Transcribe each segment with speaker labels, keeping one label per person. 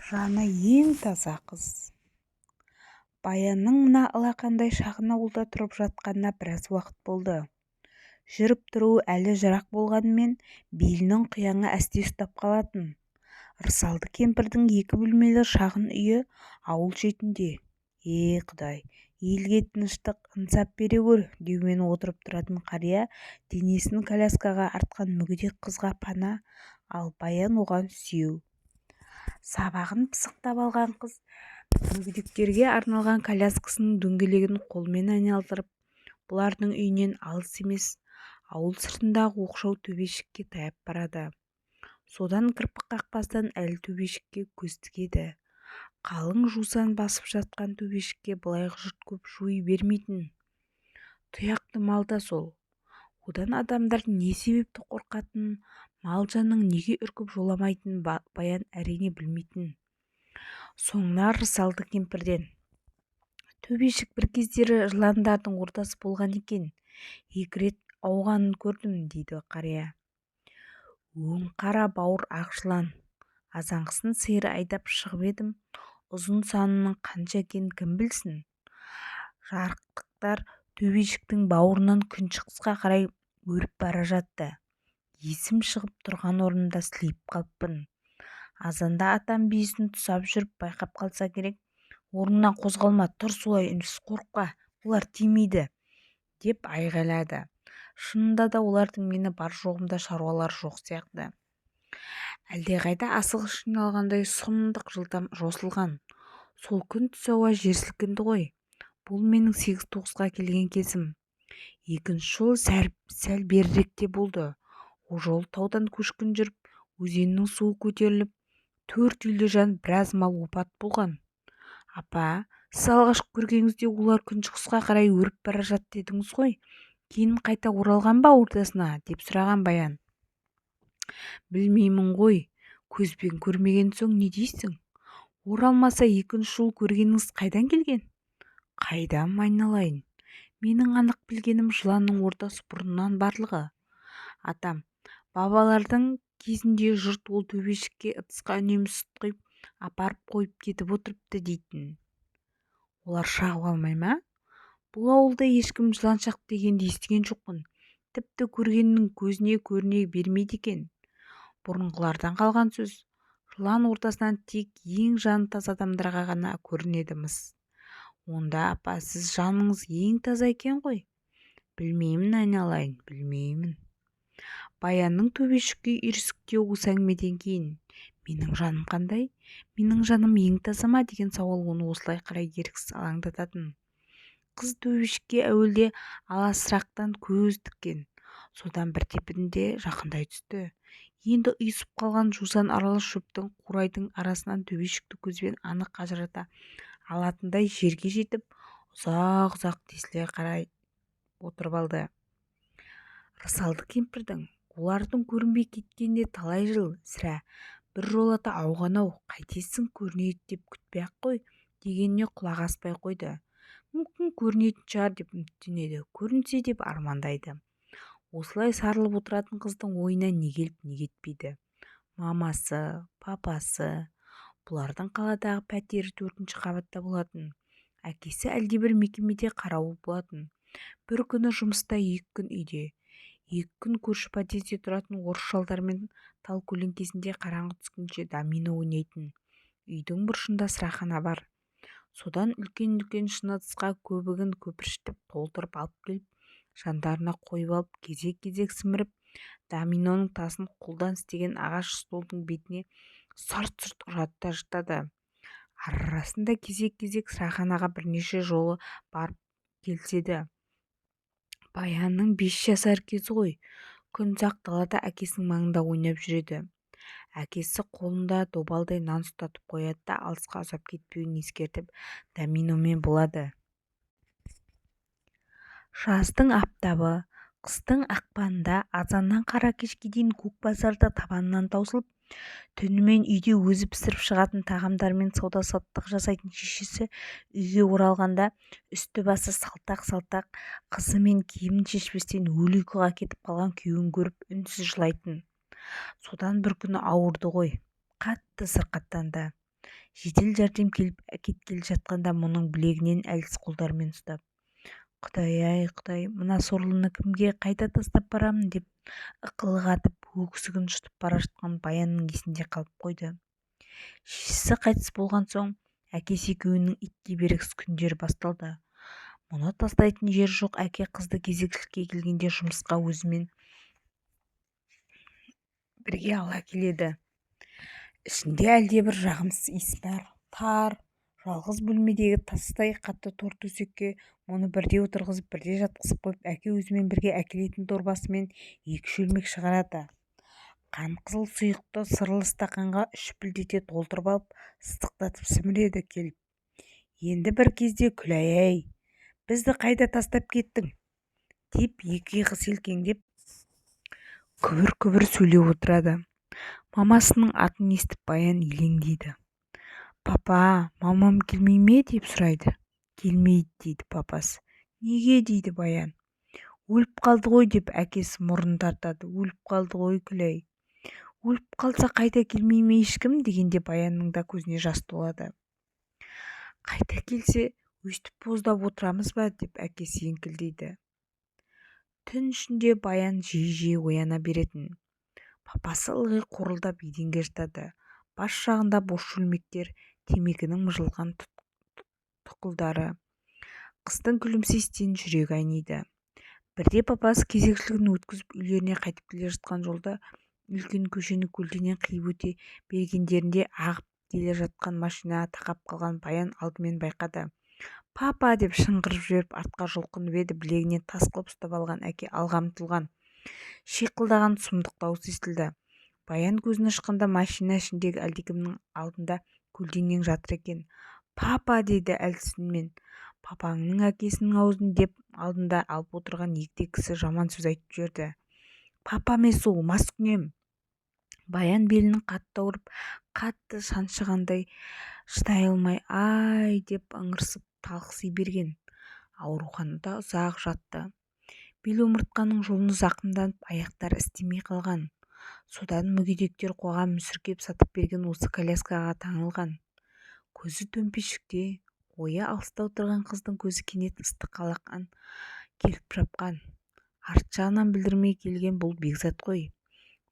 Speaker 1: Жаны ең таза қыз. Баянның мына алақандай шағын ауылда тұрып жатқанына біраз уақыт болды. Жүріп-тұруы әлі жырақ болғанымен белінің қияңы әсте ұстап қалатын. Ырысалды кемпірдің екі бөлмелі шағын үйі ауыл шетінде. «Е, Құдай, елге тыныштық, ынсап бере гөр» деумен отырып тұратын қария денесін коляскаға артқан мүгедек қызға пана, ал Баян оған сүйеу. Сабағын пысықтап алған қыз мүгедектерге арналған коляскасының дөңгелегін қолмен айналдырып, бұлардың үйінен алыс емес, ауыл сыртындағы оқшау төбешікке таяп барады. Содан кірпік қақпастан әлі төбешікке көз тігеді. Қалың жусан басып жатқан төбешікке былайғы жұрт көп жуи бермейтін. Тұяқты мал да сол. Одан адамдар не себепті қорқатынын, мал-жанның неге үркіп жоламайтынын Баян әрине білмейтін. Соңына Ырысалды кемпірден: «Төбешік бір кездері жыландардың ордасы болған екен, екі рет ауғанын көрдім», – дейді қария. «Өң қара бауыр ақ жылан. Азанғысын сиыр айдап шығып едім, ұзын санының қанша екенін кім білсін. Жарықтықтар төбешіктің бауырынан күншығысқа қарай өріп бара жатты. Есім шығып тұрған орнымда сілейіп қалыппын. Азанда атам биесін тұсап жүріп байқап қалса керек, орныңнан қозғалма, тұр солай үнсіз, қорықпа, олар тимейді деп айғайлады. Шынында да олардың мені бар-жоғымда шаруалары жоқ сияқты. Әлдеқайда асығыс жиналғандай сұмдық жылдам жосылған. Сол күн түс ауа жер сілкінді ғой. Бұл менің 8-9-ға келген кезім. Екінші жолы сәл беріректе болды. О жолы таудан көшкін жүріп, өзеннің суы көтеріліп, 4 үйлі жан, біраз мал опат болған. Апа, сіз алғашқы көргеніңізде олар күншығысқа қарай өріп бара жатты дедіңіз ғой. Кейін қайта оралған ба ордасына?» деп сұраған Баян. «Білмеймін ғой, көзбен көрмеген соң не дейсің? Оралмаса екінші жол көргеніңіз қайдан келген?» «Қайдам, айналайын. Менің анық білгенім жыланның ордасы бұрыннан барлығы. Атам, бабалардың кезінде жұрт ол төбешікке ыдысқа үнемі сүт құйып, апарып қойып кетіп отырыпты дейтін. Олар шағып алмай ма? Бұл ауылда ешкім жылан шақты дегенді естіген жоқпын. Тіпті көргеннің көзіне көріне бермейді екен. Бұрынғылардан қалған сөз. Жылан ортасынан тек ең жаны таза адамдарға ғана көрінеді-мыс». «Онда, апа, сіз жаныңыз ең таза екен ғой?» «Білмеймін, айналайын, білмеймін». Баянның төбешікке үйресіктеу осы әңгімеден кейін «Менің жаным қандай? Менің жаным ең таза ма?» деген сауал оны осылай қарай еріксіз алаңдататын. Қыз төбешікке әуелде аласырақтан көз тіккен, содан бір тебінде жақындай түсті. Енді ұйысып қалған жусан аралас шөптің, қурайдың арасынан төбешікті көзбен анық ажырата алатындай жерге жетіп, ұзақ-ұзақ тесіле қарай отырып алды. Ырысалды кемпірдің олардың көрінбей кеткеніне талай жыл, сірә, бір жолата ауған-ау, қайтесің, көрінеді деп күтпей-ақ қой дегеніне құлақ аспай қойды. Мүмкін көрінетін шығар деп үміттенеді, көрінсе деп армандайды. Осылай сарылып отыратын қыздың ойына не келіп, не кетпейді. Мамасы, папасы, бұлардың қаладағы пәтері 4-ші қабатта болатын. Әкесі әлдебір мекемеде қарауыл болатын. Бір күні жұмыста, 2 күн үйде. 2 күн көрші подъезде тұратын орыс шалдармен тал көлеңкесінде қараңғы түскенше домино ойнайтын. Үйдің бұрышында сырахана бар. Содан үлкен-үлкен шыны ыдысқа көбігін көпіршітіп толтырып алып келіп, жандарына қойып алып, кезек-кезек сіміріп, доминоның тасын қолдан істеген ағаш столдың бетіне сырт-сырт ұрады да жатады. Арасында кезек-кезек сыраханаға бірнеше жолы барып келіседі. Баянның 5 жасар кезі ғой. Күн ұзақ далада әкесінің маңында ойнап жүреді. Әкесі қолында добалдай нан ұстатып қояды да алысқа ұзап кетпеуін ескертіп доминомен болады. Жаздың аптабы, қыстың ақпанында азаннан қара кешке дейін көк базарда табанынан таусылып, түнімен үйде өзі пісіріп шығатын тағамдармен сауда-саттық жасайтын шешесі үйге оралғанда үсті-басы салтақ-салтақ, қызы мен киімін шешпестен өлі ұйқыға кетіп қалған күйеуін көріп үнсіз жылайтын. Содан бір күні ауырды ғой, қатты сырқаттанды. Жедел жәрдем келіп кеткелі жатқанда мұның білегінен әлсіз қолдарымен ұстап, «Құдай-ай, Құдай, мына сорлыны кімге қайда тастап барамын?» деп ықылық атып, өксігін жұтып бара жатқан Баянның есінде қалып қойды. Шешесі қайтыс болған соң әкесі екеуінің итке бергісіз күндері басталды. Мұны тастайтын жері жоқ әке қызды кезекшілікке келгенде жұмысқа өзімен бірге ала келеді. Ішінде әлдебір жағымсыз иіс бар. Тар, жалғыз бөлмедегі тастай қатты тор төсекке мұны бірде отырғызып, бірде жатқызып қойып, әке өзімен бірге әкелетін дорбасымен екі шөлмек шығарады. Қан қызыл сұйықты сырлы стақанға шүпілдете толтырып алып, сыздықтатып сіміреді келіп. Енді бір кезде «Күләй-ай, бізді қайда тастап кеттің?» деп екі иығы селкеңдеп күбір-күбір сөйлеп отырады. Мамасының атын естіп Баян елеңдейді. «Папа, мамам келмей ме?» деп сұрайды. «Келмейді», дейді папасы. «Неге?» дейді Баян. «Өліп қалды ғой», деп әкесі мұрнын тартады. «Өліп қалды ғой, Күләй. Өліп қалса қайта келмей ме ешкім?» дегенде Баянның да көзіне жас толады. «Қайта келсе, өстіп боздап отырамыз ба?» деп әкесі еңкілдейді. Түн ішінде Баян жиі-жиі ояна беретін. Папасы ылғи қорылдап еденге жатады. Бас жағында бос шөлмектер, темекінің мыжылған тұқылдары. Қыздың күлімсі жүрегі айниды. Бірде папасы кезекшілігін өткізіп үйлеріне қайтып келе жатқан жолда үлкен көшені көлденең қиып өте бергендерінде ағып келе жатқан машинаға тақап қалған Баян алдымен байқады. «Папа!» деп шыңғырып жіберіп артқа жұлқынып еді, білегінен тас қылып ұстап алған әке алға ұмтылған. Шиқылдаған сұмдық дауыс естілді. Баян көзін ашқанда машина ішіндегі әлдекімнің алдында көлденең жатыр екен. «Папа!» деді әлсіз үнмен. «Папаңның әкесінің аузын!» деп алдында алып отырған егде кісі жаман сөз айтып жіберді. «Папа емес ол, маскүнем!» Баян белінің қатты ауырып, қатты шаншығандай шыдай алмай «Ай!» деп ыңырсып талықси берген. Ауруханада ұзақ жатты. Бел омыртқаның жұлыны зақымданып, аяқтары істемей қалған. Содан мүгедектер қоғам мүсіркеп сатып берген осы коляскаға таңылған. Көзі төмпешікте, ойы алыста отырған қыздың көзі кенет ыстық алақан келіп жапқан. Арт жағынан білдірмей келген бұл Бекзат қой.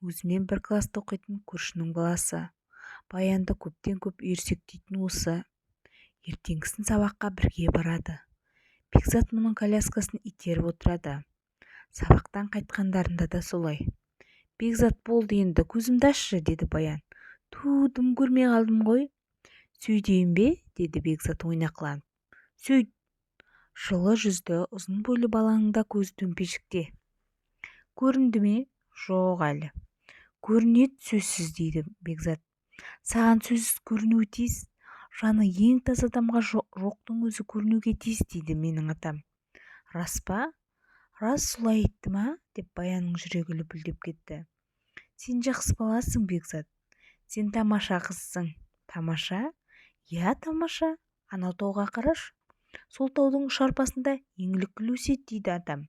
Speaker 1: Өзімен бір класта оқитын көршінің баласы. Баянды көптен көп үйірсектейтін осы. Ертеңгісін сабаққа бірге барады. Бекзат мұның коляскасын итеріп отырады. Сабақтан қайтқандарында да солай. «Бекзат, болды енді, көзімді ашшы», деді Баян. «Ту, дым көрмей қалдым ғой». «Сөйтейін бе?» деді Бекзат ойнақыланып. «Сөйт». Жылы жүзді, ұзын бойлы баланың да көзі төмпешікте. «Көрінді ме?» «Жоқ әлі». «Көрінеді сөзсіз», дейді Бекзат. «Саған сөзсіз көрінуі тиіс. Жаны ең таза адамға жоқтың өзі көрінуге тиіс, дейді менің атам». «Рас па? Рас солай айтты ма?» деп Баянның жүрегі лүпілдеп кетті. «Сен жақсы баласың, Бекзат. Сен тамаша қызсың». «Тамаша?» «Иә, тамаша. Анау тауға қарашы. Сол таудың ұшар басында еңлік гүл өседі, дейді атам.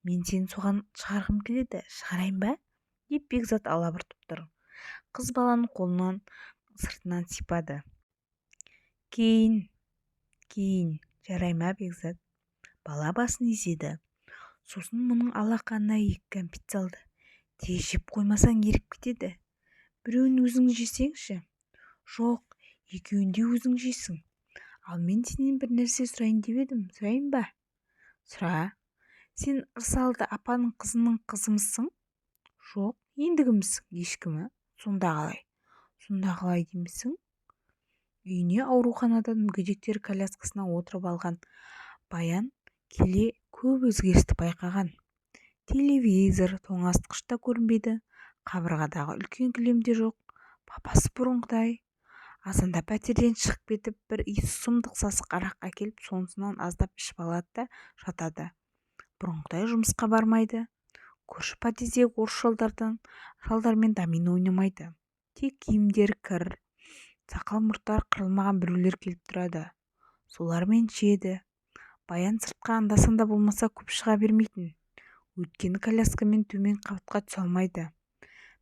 Speaker 1: Мен сені соған шығарғым келеді. Шығарайын ба?» деп Бекзат алабұртып тұр. Қыз баланың қолынан сыртынан сипады. «Кейін, кейін, жарай ма, Бекзат?» Бала басын изеді. Сосын мұның алақанына екі кәмпит салды. «Тез жеп қоймасаң еріп кетеді. Біреуін өзің жесеңші». «Жоқ, екеуін де өзің жейсің. Ал мен сенен бір нәрсе сұрайын деп едім, сұрайын ба?» «Сұра». «Сен Ырсалды апаның қызының қызымысың?» «Жоқ, енді кімсің?» «Ешкімі». «Сонда қалай?» «Сонда қалай деймісің?» Үйіне ауруханадан мүгедектер коляскасына отырып алған Баян келе көп өзгерісті байқаған. Телевизор, тоңазытқыш та көрінбейді, қабырғадағы үлкен кілем де жоқ. Папасы бұрынғыдай. Азанда пәтерден шығып кетіп, бір иіс сұмдық сасық арақ әкеліп, сонысынан аздап ішіп алады да жатады. Бұрынғыдай жұмысқа бармайды. Көрші подъездегі орыс шалдармен домино ойнамайды. Тек киімдері кір, сақал-мұрттары қырылмаған біреулер келіп тұрады. Солармен ішеді. Баян сыртқа анда-санда болмаса көп шыға бермейтін. Өйткені коляскамен төмен қабатқа түсе алмайды.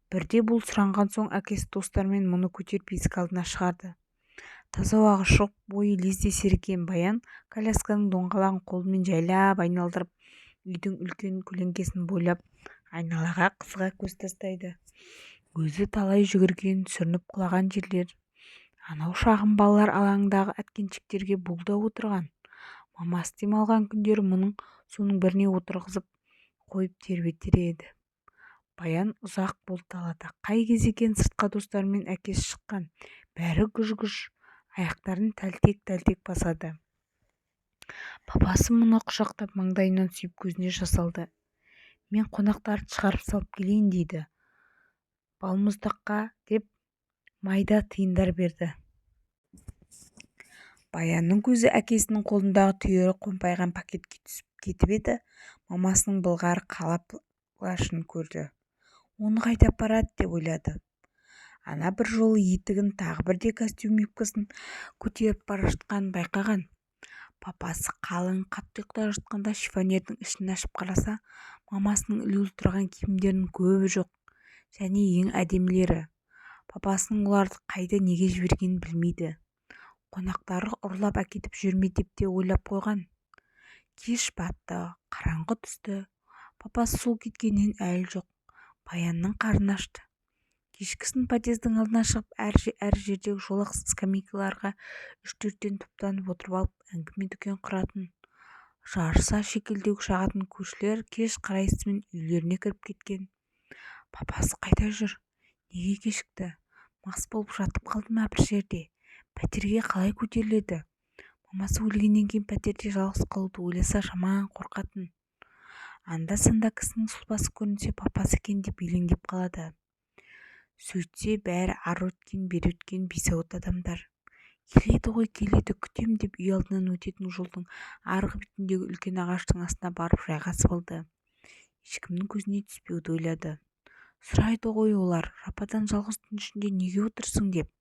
Speaker 1: Бірде бұл сұранған соң әкесі достарымен мұны көтеріп есік алдына шығарды. Таза ауаға шығып, бойы лезде сергіген Баян колясканың доңғалағын қолымен жайлап айналдырып, үйдің үлкен көлеңкесін бойлап, айналаға қызыға көз тастайды. Өзі талай жүгірген, сүрініп құлаған жерлер. Анау шағын балалар алаңындағы әткеншектерге бұл да отырған. Мамасы демалған күндері мұның соның біріне отырғызып қойып тербетер еді. Баян ұзақ болды далада. Қай кез екен, сыртқа достарымен әкесі шыққан. Бәрі гүж-гүж, аяқтарын тәлтек-тәлтек басады. Папасы мұны құшақтап, маңдайынан сүйіп, көзіне жас алды. Мен қонақтарды шығарып салып келейін, дейді. Балмұздаққа деп майда тиындар берді. Баянның көзі әкесінің қолындағы түйірі қомпайған пакетке түсіп кетіп еді, мамасының былғары қала плащын көрді. Оны қайда апарады деп ойлады. Ана бір жолы етігін, тағы бірде костюм юбкасын көтеріп бара жатқанын байқаған. Папасы қалың, қатты ұйықтап жатқанда шифонердің ішін ашып қараса, мамасының ілулі тұрған киімдерінің көбі жоқ, және ең әдемілері. Папасының оларды қайда, неге жібергенін білмейді. Қонақтары ұрлап әкетіп жүр ме деп те ойлап қойған. Кеш батты, қараңғы түсті. Папасы сол кеткеннен әлі жоқ. Баянның қарны ашты. Кешкісін подъездің алдына шығып, әр-әр жердегі жолақ скамейкаларға үш-төрттен топтанып отырып алып, әңгіме-дүкен құратын. Жарыса шекілдеуік шағатын көршілер кеш қарайысымен үйлеріне кіріп кеткен. Папасы қайда жүр? Неге кешікті? Мас болып жатып қалды ма бір жерде? Пәтерге қалай көтеріледі? Мамасы өлгеннен кейін пәтерде жалғыз қалуды ойласа жаман қорқатын. Анда-санда кісінің сұлбасы көрінсе, папасы екен деп елеңдеп қалады. Сөйтсе, бәрі ары өткен, бері өткен бейсауат адамдар. Келеді ғой, келеді, күтем деп үй алдынан өтетін жолдың арғы бетіндегі үлкен ағаштың астына барып жайғасып алды. Ешкімнің көзіне түспеуді ойлады. Сұрайды ғой олар, жападан жалғыз түн ішінде неге отырсың деп.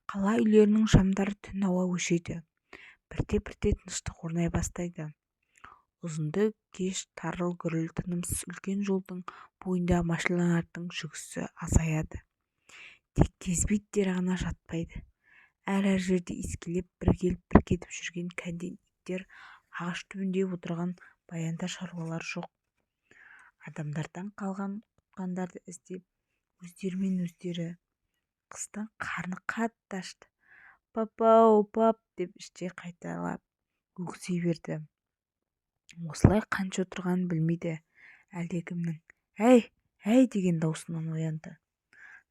Speaker 1: Қала үйлерінің шамдары түн ауа өшеді. Бірте-бірте тыныштық орнай бастайды. Ұзынды кеш тарыл-гүріл тынымсыз үлкен жолдың бойында машиналардың жүгісі азаяды. Тек кезбе иттер ғана жатпайды. Әр-әр жерде иіскелеп, бір келіп, бір кетіп жүрген кәнден иттер. Ағаш түбінде отырған Баянда шаруалар жоқ. Адамдардан қалған құтқандарды іздеп, өздерімен өздері. Қыздың қарны қатты ашты. Папау, пап деп іштей қайталап өкси берді. Осылай қанша отырғанын білмейді. Әлдекімнің «Әй, әй» деген даусынан оянды.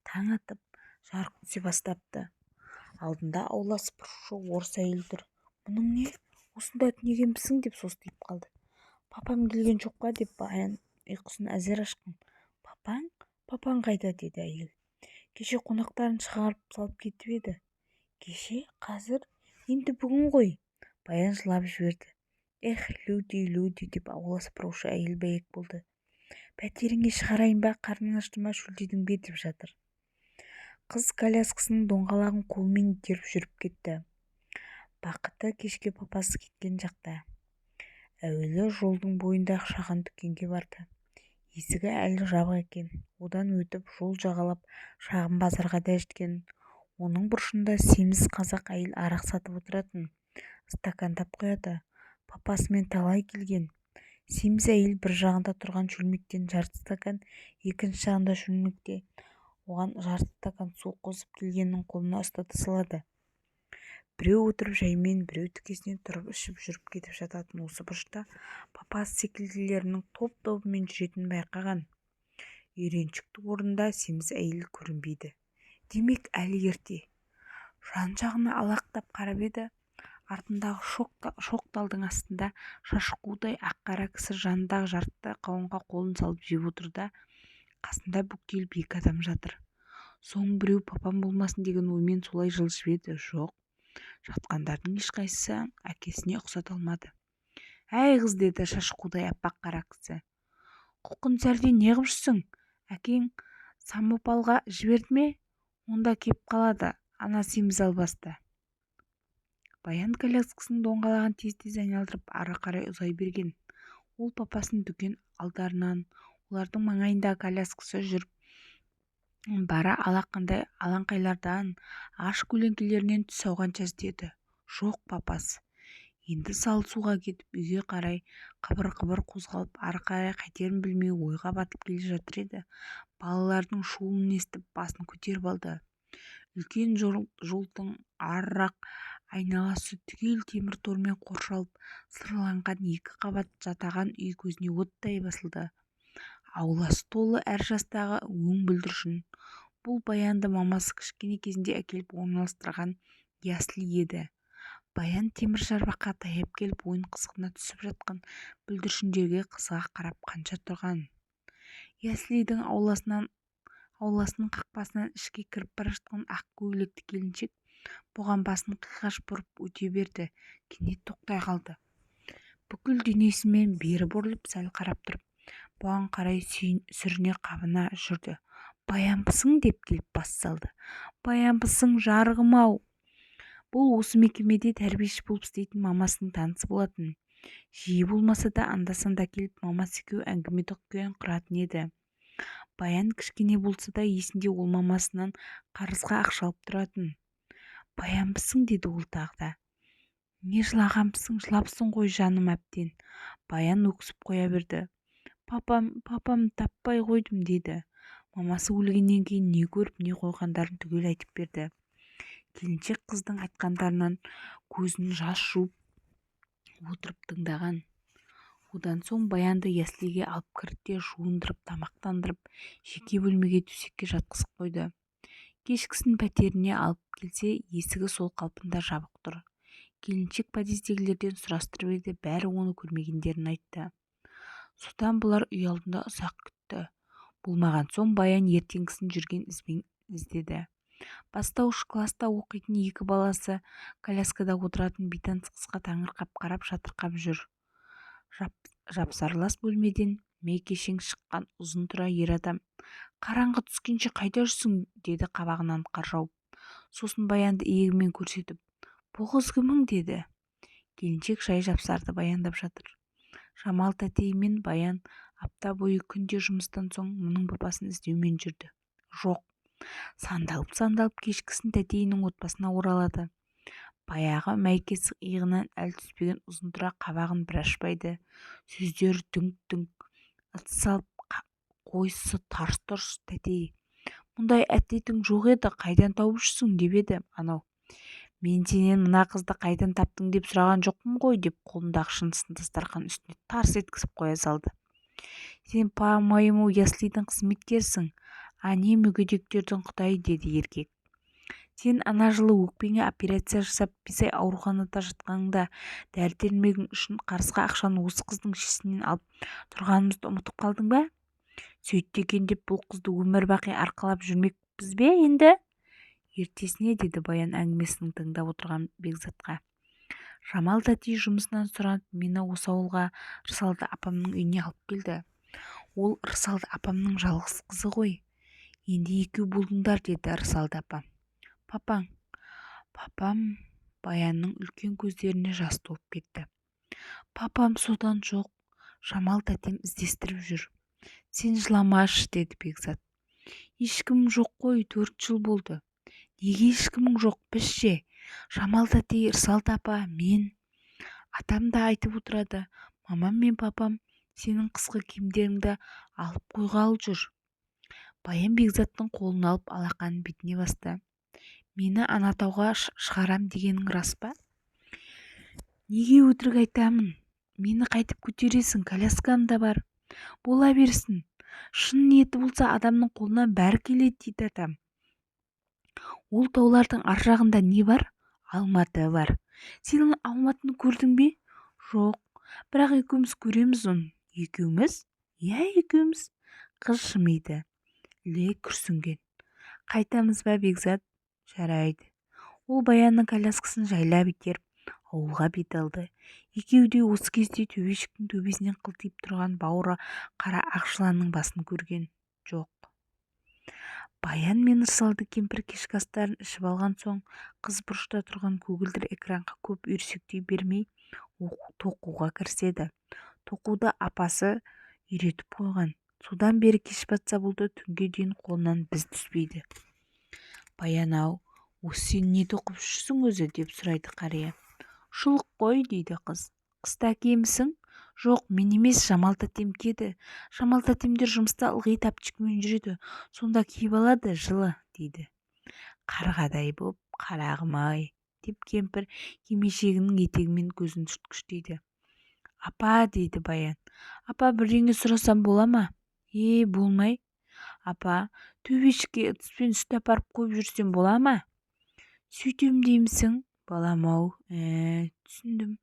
Speaker 1: Таң атып, жарық түсе бастапты. Алдында аула сыпырушы орыс әйел тұр. Мұның не? Осында түнегенбісің деп состиып қалды. Папам келген жоқ па деп Баян ұйқысын әзер ашқан. Папаң? Папаң қайда, деді әйел. Кеше қонақтарын шығарып салып кетіп еді. Кеше? Қазір? Енді бүгін ғой. Баян жылап жіберді. Эх, люди, люди, деп аула сыпырушы әйел бәйек болды. Пәтеріңе шығарайын ба, қарның ашты ма, шөлдедің бе деп жатыр. Қыз коляскасының доңғалағын қолымен итеріп жүріп кетті. Бақыты кешке папасы кеткен жақта. Әуелі жолдың бойындағы шағын дүкенге барды. Есігі әлі жабық екен. Одан өтіп, жол жағалап шағын базарға да жеткен. Оның бұрышында семіз қазақ әйел арақ сатып отыратын. Стакандап құяды. Папасымен талай келген. Семіз әйел бір жағында тұрған шөлмектен жарты стакан, екінші жағында шөлмекте оған жарты стакан су қосып келгеннің қолына ұстата салады. Біреу отырып жаймен, біреу тікесінен тұрып ішіп жүріп кетіп жататын осы бұрышта папасы секілділерінің топ-тобымен жүретінін байқаған. Үйреншікті орында семіз әйел көрінбейді. Демек, әлі ерте. Жан-жағына алақтап қарап еді, артындағы шоқ талдың астында шашы қудай ақ-қара кісі жанындағы жарты қауынға қолын салып жеп отыр да, қасында бүктеліп екі адам жатыр. Соның біреуі папам болмасын деген оймен солай жылжып еді, жоқ. Жатқандардың ешқайсысы әкесіне ұқсата алмады. Әй қыз, деді шашы қудай аппақ қара кісі. Құлқын сәрде неғып жүрсің? Әкең самопалға жіберді ме? Онда кеп қалады, ана семіз албасты. Баян коляскасының доңғалағын тез-тез айналдырып, ары қарай ұзай берген. Ол папасын дүкен алдарынан, олардың маңайындағы коляскасы жүріп Бара алақандай алаңқайлардан, ағаш көлеңкелерінен түс ауғанша іздеді. Жоқ папасы. Енді салы суға кетіп, үйге қарай қыбыр-қыбыр қозғалып, ары қарай қайтерін білмей ойға батып келе жатыр еді, балалардың шуылын естіп, басын көтеріп алды. Үлкен жолдың арырақ айналасы түгел темір тормен қоршалып, сырланған екі қабат жатаған үй көзіне оттай басылды. Ауласы толы әр жастағы өң бүлдіршін. Бұл Баянды мамасы кішкене кезінде әкеліп орналастырған ясли еді. Баян темір шарбаққа таяп келіп, ойын қызығына түсіп жатқан бүлдіршіндерге қызыға қарап қанша тұрған. Яслидің ауласының қақпасынан ішке кіріп бара жатқан ақ көйлекті келіншек бұған басын қиғаш бұрып өте берді. Кенет тоқтай қалды. Бүкіл денесімен бері бұрылып, сәл қарап тұрып, бұған қарай сүріне қабына жүрді. «Баянбысың?» деп келіп бас салды. «Баянбысың, жарығым-ау!» Бұл осы мекемеде тәрбиеші болып істейтін мамасының танысы болатын. Жиі болмаса да анда-санда келіп, мамасы екеуі әңгіме дүкен құратын еді. Баян кішкене болса да есінде, ол мамасынан қарызға ақша алып тұратын. «Баянбысың?» деді ол тағы да. «Не жылағанбысың, жылапсың ғой, жаным әбден». Баян өксіп қоя берді. «Папам, папамды таппай қойдым», деді. Мамасы өлгеннен кейін не көріп, не қойғандарын түгел айтып берді. Келіншек қыздың айтқандарынан көзін жас жуып отырып тыңдаған. Одан соң Баянды яслиге алып кірді де, жуындырып, тамақтандырып, жеке бөлмеге төсекке жатқызып қойды. Кешкісін пәтеріне алып келсе, есігі сол қалпында жабық тұр. Келіншек подъездегілерден сұрастырып еді, бәрі оны көрмегендерін айтты. Содан бұлар үй алдында ұзақ күтті. Болмаған соң Баян ертеңгісін жүрген ізбен іздеді. Бастауыш класста оқитын екі баласы коляскада отыратын бейтаныс қызға таңырқап қарап, жатырқап жүр. Жапсарлас бөлмеден мекешең шыққан ұзын тұра ер адам: «Қараңғы түскенше қайда жүрсің?» деді қабағынан қар жауып. Сосын Баянды иегімен көрсетіп: «Бұл қыз кімің?» деді. Келіншек жай жапсарды баяндап жатыр. Жамал тәтей мен Баян апта бойы күнде жұмыстан соң мұның папасын іздеумен жүрді. Жоқ. Сандалып-сандалып кешкісін тәтейінің отбасына оралады. Баяғы мәйкесі иығынан әлі түспеген ұзын тұра қабағын бір ашпайды. Сөздері дүңк-дүңк, ыдыс алып қойысы тарс-тұрс. Тәтей: «Мұндай әдетің жоқ еді, қайдан тауып жүрсің?» деп еді анау. «Мен сенен мына қызды қайдан таптың деп сұраған жоқпын ғой», деп қолындағы шынысын дастарқан үстіне тарс еткізіп қоя салды. «Сен, по-моему, яслидің қызметкерісің, а не мүгедектердің құдайы», деді еркек. «Сен ана жылы өкпеңе операция жасап, 5 ай ауруханада жатқаныңда дәрі-дәрмегің үшін қарызға ақшаны осы қыздың шешесінен алып тұрғанымызды ұмытып қалдың ба? Сөйтті екен деп бұл қызды өмір бақи арқалап жүрмекпіз бе енді?» Ертесіне, деді Баян әңгімесін тыңдап отырған Бекзатқа. Жамал тәтей жұмысынан сұранып, мені осы ауылға, Ырсалды апамның үйіне алып келді. Ол Ырсалды апамның жалғыз қызы ғой. Енді екеу болдыңдар, деді Ырсалды апа. Папаң? Папам? Баянның үлкен көздеріне жас толып кетті. Папам содан жоқ. Жамал тәтем іздестіріп жүр. Сен жыламашы, деді Бекзат. Ешкімім жоқ қой, 4 жыл болды. Неге ешкімің жоқ? Біз ше? Жамал тәтей, Ырсалды апа, мен. Атам да айтып отырады. Мамам мен папам сенің қысқы киімдеріңді алып қойғалы жүр. Баян Бекзаттың қолын алып, алақанын бетіне басты. Мені ана тауға шығарам дегенің рас па? Неге өтірік айтамын? Мені қайтып көтересің, коляскам да бар. Бола берсін. Шын ниеті болса, адамның қолынан бәрі келеді дейді атам. Ол таулардың ар жағында не бар? Алматы бар. Сен Алматыны көрдің бе? Жоқ. Бірақ екеуміз көреміз оны. Екеуміз? Иә, екеуміз. Қыз жымиды. Іле күрсінген. Қайтамыз ба, Бекзат? Жарайды. Ол Баянның коляскасын жайлап итеріп, ауылға бет алды. Екеуі де осы кезде төбешіктің төбесінен қылтиып тұрған бауыры қара ақ жыланның басын көрген жоқ. Баян мен Ырсалды кемпір кешкі астарын ішіп алған соң, қыз бұрышта тұрған көгілдір экранға көп үйірсектей бермей, тоқуға кіріседі. Тоқуды апасы үйретіп қойған. Содан бері кеш батса болды, түнге дейін қолынан біз түспейді. Баян-ау, осы сен не тоқып жүрсің өзі, деп сұрайды қария. Шұлық қой, дейді қыз. Қыста киемісің? Жоқ, мен емес, Жамал тәтем киеді. Жамал тәтемдер жұмыста ылғи тәпішкемен жүреді. Сонда киіп алады, жылы, дейді. Қарғадай боп, қарағым-ай, деп кемпір кимешегінің етегімен көзін сүрткіштейді. Апа, дейді Баян. Апа, бірдеңе сұрасам бола ма? Е, болмай. Апа, төбешікке ыдыспен сүт апарып қойып жүрсем бола ма? Сөйтем деймісің, балам-ау? Түсіндім.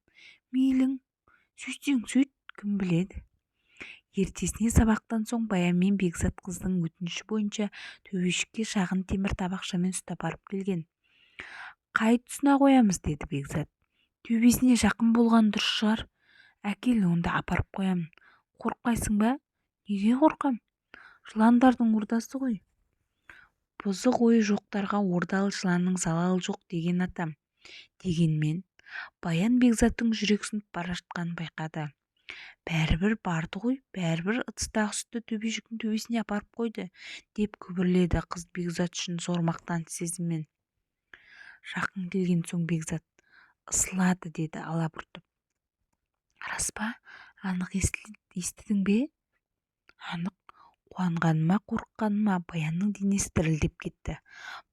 Speaker 1: Мейлің, сөйтсең сөйт, кім біледі. Ертесіне сабақтан соң Баян мен Бекзат қыздың өтініші бойынша төбешікке шағын темір табақшамен сүт апарып келген. Қай тұсына қоямыз, деді Бекзат. Төбесіне жақын болған дұрыс шығар. Әкел, онда апарып қоямын. Қорықпайсың ба? Неге қорқам? Жыландардың ордасы ғой. Бұзық ойы жоқтарға ордалы жыланның залалы жоқ деген атам. Дегенмен Баян Бекзаттың жүрексініп бара жатқанын байқады. Бәрібір барды ғой, бәрібір ыдыстағы сүтті төбешіктің төбесіне апарып қойды, деп күбірледі қыз Бекзат үшін зор мақтаныш сезіммен. Жақын келген соң Бекзат ысылады, деді алабұртып. Рас па? Анық естідің бе? Анық. Қуанғаныма, қорыққаныма Баянның денесі дірілдеп кетті.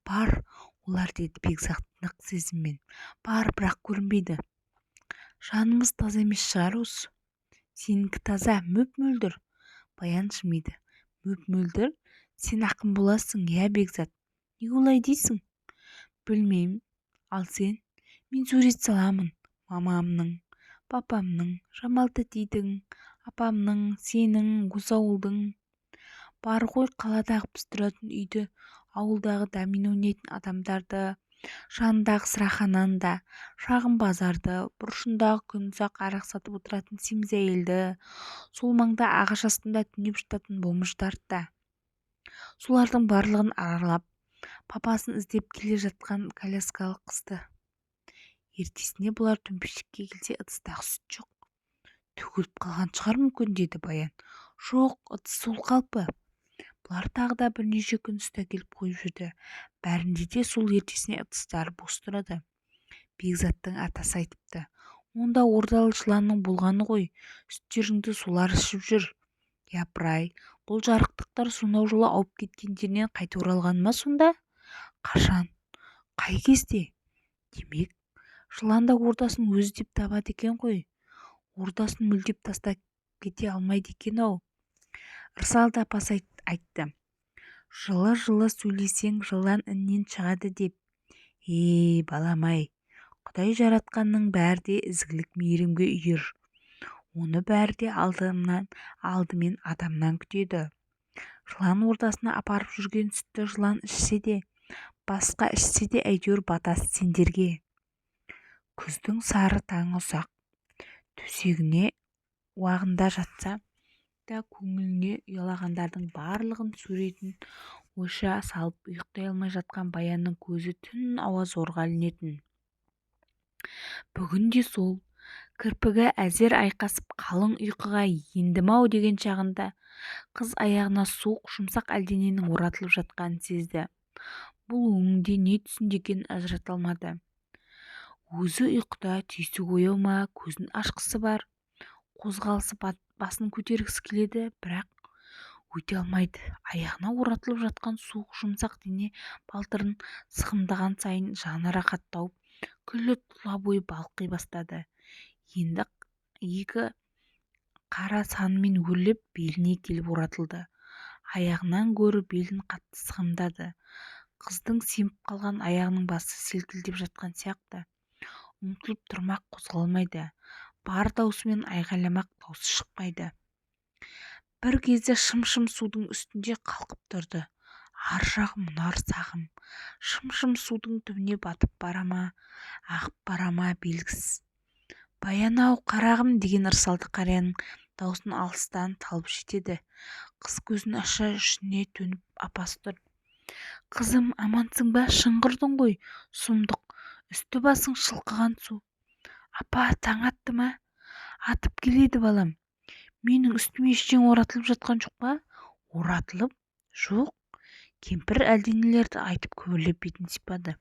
Speaker 1: Бар, олар, деді Бекзат нық сезіммен. Бар, бірақ көрінбейді. Жанымыз таза емес шығар осы. Сенікі таза, мөп-мөлдір. Баян жымиды. Мөп-мөлдір? Сен ақын боласың, иә, Бекзат? Неге олай дейсің? Білмеймін. Ал сен? Мен сурет саламын. Мамамның, папамның, Жамал тәтейдің, апамның, сенің, осы ауылдың. Бар ғой, қаладағы біз тұратын үйді, ауылдағы домино ойнайтын адамдарды, жанындағы сырахананы да, шағын базарды, бұрышындағы күн ұзақ арақ сатып отыратын семіз әйелді, сол маңда ағаш астында түнеп жататын бомждарды да. Солардың барлығын аралап, папасын іздеп келе жатқан коляскалы қызды. Ертесіне бұлар төмпешікке келсе, ыдыстағы сүт жоқ. Төгіліп қалған шығар мүмкін, деді Баян. Жоқ, ыдыс сол қалпы. Бұлар тағы да бірнеше күн сүт әкеліп қойып жүрді. Бәрінде де сол ертесіне ыдыстары бос тұрады. Бекзаттың атасы айтыпты. Онда ордалы жыланның болғаны ғой, сүттеріңді солар ішіп жүр. Япырай, бұл жарықтықтар сонау жылы ауып кеткендерінен қайта оралған ма сонда? Қашан? Қай кезде? Демек, жылан да ордасын өзі деп табады екен ғой. Ордасын мүлдеп тастап кете алмайды екен-ау. Ырсалды апасы айтты. Жылы-жылы сөйлесең, жылан іннен шығады деп. Е, балам-ай, Құдай жаратқанның бәрі де ізгілік мейірімге үйір. Оны бәрі де алдымен адамнан күтеді. Жылан ордасына апарып жүрген сүтті жылан ішсе де, басқа ішсе де әйтеуір батасы сендерге. Күздің сары таңы ұзақ. Төсегіне уағында жатса да көңіліне ұялағандардың барлығын суретін ойша салып ұйықтай алмай жатқан Баянның көзі түн ауа зорға ілінетін. Бүгін де сол кірпігі әзер айқасып қалың ұйқыға ендім-ау деген шағында қыз аяғына суық жұмсақ әлдененің оратылып жатқанын сезді. Бұл өңінде не түсінде екенін ажырата алмады. Өзі ұйқыда, түйсік ояу ма, көзін ашқысы бар, қозғалысы басын көтергісі келеді, бірақ өте алмайды. Аяғына оратылып жатқан суық жұмсақ дене балтырын сығымдаған сайын жаны рахат тауып, күллі тұла бойы балқи бастады. Енді екі қара санымен өрлеп беліне келіп оратылды. Аяғынан гөрі белін қатты сығымдады. Қыздың семіп қалған аяғының басы селкілдеп жатқан сияқты. Ұмтылып тұрмақ қозғалмайды. Бар даусымен айғайламақ даусы шықпайды. Бір кезде шым-шым судың үстінде қалқып тұрды. Ар жағы мұнар сағым. Шым-шым судың түбіне батып бара ма, ағып бара ма белгісіз. Баян-ау, қарағым, деген Ырсалды қарияның даусын алыстан талып жетеді. Қыз көзін аша жүзіне төніп апасы тұр. Қызым, амансың ба? Шыңғырдың ғой, сұмдық. Үсті басың шылқыған су. Апа, таң атты ма? Атып келеді, балам. Менің үстіме ештеңе оратылып жатқан жоқ па? Оратылып? Жоқ. Кемпір әлденелерді айтып күбірлеп бетін сипады.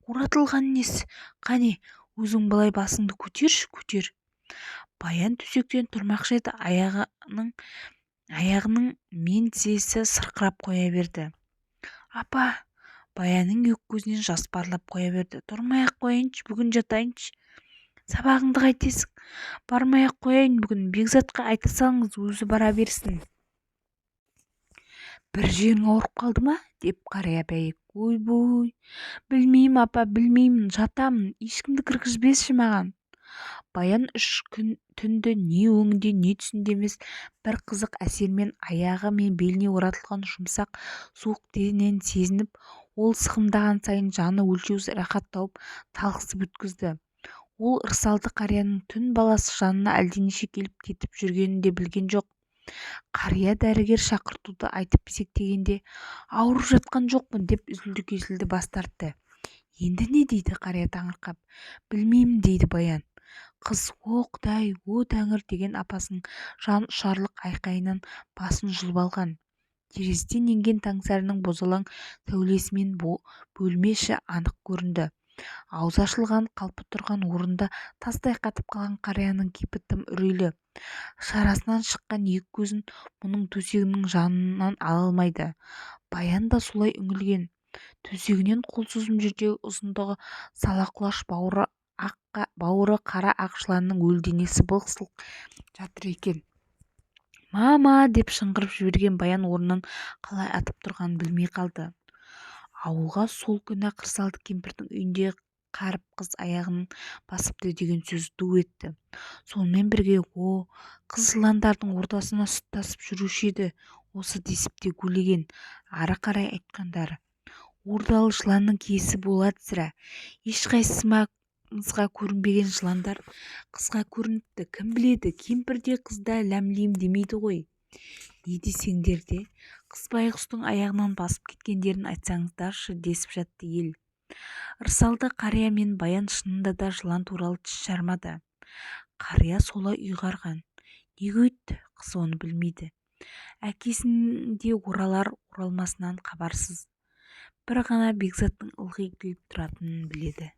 Speaker 1: Оратылған несі? Қане, өзің былай басыңды көтерші, көтер. Баян төсектен тұрмақшы еді, аяғының мен тізесі сырқырап қоя берді. Апа! Баянның екі көзінен жас парлап қоя берді. Тұрмай-ақ қояйыншы, бүгін жатайыншы. Сабағыңды қайтесің? Бармай-ақ қояйын бүгін. Бекзатқа айта салыңыз, өзі бара берсін. Бір жерің ауырып қалды ма? Деп қария бәйек. Ойбой, білмеймін, апа, білмеймін, жатамын, ешкімді кіргізбеші маған. Баян 3 күн түнді не өңінде, не түсінде емес, бір қызық әсермен аяғы мен беліне оратылған жұмсақ суық денен сезініп, ол сығымдаған сайын жаны өлшеусіз рахат тауып, талықсып өткізді. Ол Ырсалды қарияның түн баласы жанына әлденеше келіп кетіп жүргенін де білген жоқ. Қария дәрігер шақыртуды айтып кезектегенде, ауырып жатқан жоқпын деп үзілді-кесілді бас тартты. Енді не дейді қария таңырқап? Білмеймін, дейді Баян. Қыз о Құдай, о Тәңір деген апасының жан ұшарлық айқайынан басын жұлып алған. Терезеден енген таңсәрінің бозалаң сәулесімен бөлме іші анық көрінді. Аузы ашылған қалпы тұрған орнында тастай қатып қалған қарияның кейпі тым үрейлі. Шарасынан шыққан екі көзін мұның төсегінің жанынан ала алмайды. Баян да солай үңілген. Төсегінен қол созым жердегі ұзындығы сала құлаш, бауыры қара ақ жыланның өлі денесі былқ-сылқ жатыр екен. Мама! Деп шыңғырып жіберген Баян орнынан қалай атып тұрғанын білмей қалды. Ауылға сол күні Ырсалды кемпірдің үйінде қаріп қыз аяғын басыпты деген сөз ду етті. Сонымен бірге, о, қыз жыландардың ортасына сүт тасып жүруші еді, осы десіп те гулеген. Ары қарай айтқандары. Ордалы жыланның киесі болады сірә. Ешқайсымызға көрінбеген жыландар қызға көрініпті. Кім біледі, кемпір де қыз да ләм-лим демейді ғой. Не десеңдер де, қыз байғұстың аяғынан басып кеткендерін айтсаңыздаршы, десіп жатты ел. Ырсалды қария мен Баян шынында да жылан туралы тіс жармады. Қария солай ұйғарған. Неге өйтті, қыз оны білмейді. Әкесінің де оралар оралмасынан хабарсыз. Бір ғана Бекзаттың ылғи келіп тұратынын біледі.